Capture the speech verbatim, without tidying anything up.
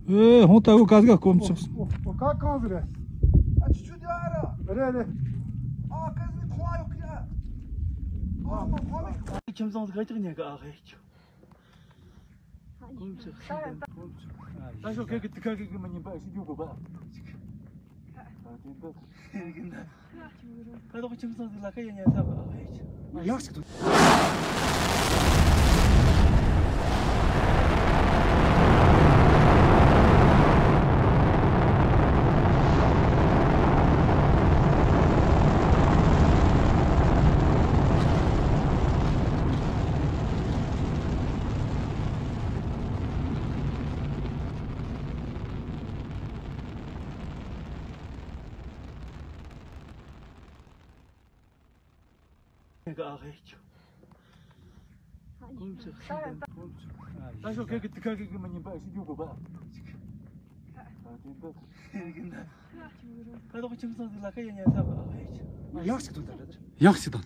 ཨེ་ཧོང་ཏ་བུ་ཀ་ཟིག་གོམ་ཆག་ཨོ་ཀ་གང་ཟིག་རེད། ཨ་ཅི་ཆུ་དེ་ཨ་ར། རེད་རེད། ཨ་ཀ་ཟིག་ཁོང་ཨ་ཡོད་ཀྱི་ཨ། ཨ་ཁོང་ཁོང་ཁྱིམ་ཚང་ཟིག་ག་ཅིག་ཉལ་གི་ཨ་ཧེ་ཆུ། ཀོམ་ཆག་ཤིང་ཀོམ་ཆག་ད་ཤོ་ཁེ་གི་དི་ཁ་གི་གི་མ་ཉིན་པ་ཤི་རྒྱུ་གོ་བ། ཨ་དེ་འདྲ། ཁ་དོག་ཁྱིམ་ཚང་ཟིག་ལ་ཁ་ཡ་ཉལ་ས་བ་ཧེ་ཆུ། ཡག་ཞིག་འདུག་ཀོམ་ཆག་ཤིང་ཀོམ་ཆག་ད་ཤོ་ཁེ་གི་དི་ཁ་གི་གི་མ་ཉིན་པ་ཤི་རྒྱུ་གོ་བ། ཨ་དེ་འདྲ། ཁ་དོག་ཁྱིམ་ཚང་ཟིག་ལ་ཁ་ཡ་ཉལ་ས་བ་ཧེ་ཆུ། ཡག་ཞིག་འདུག་ད་རེད། ཡག་ཞིག་འདུག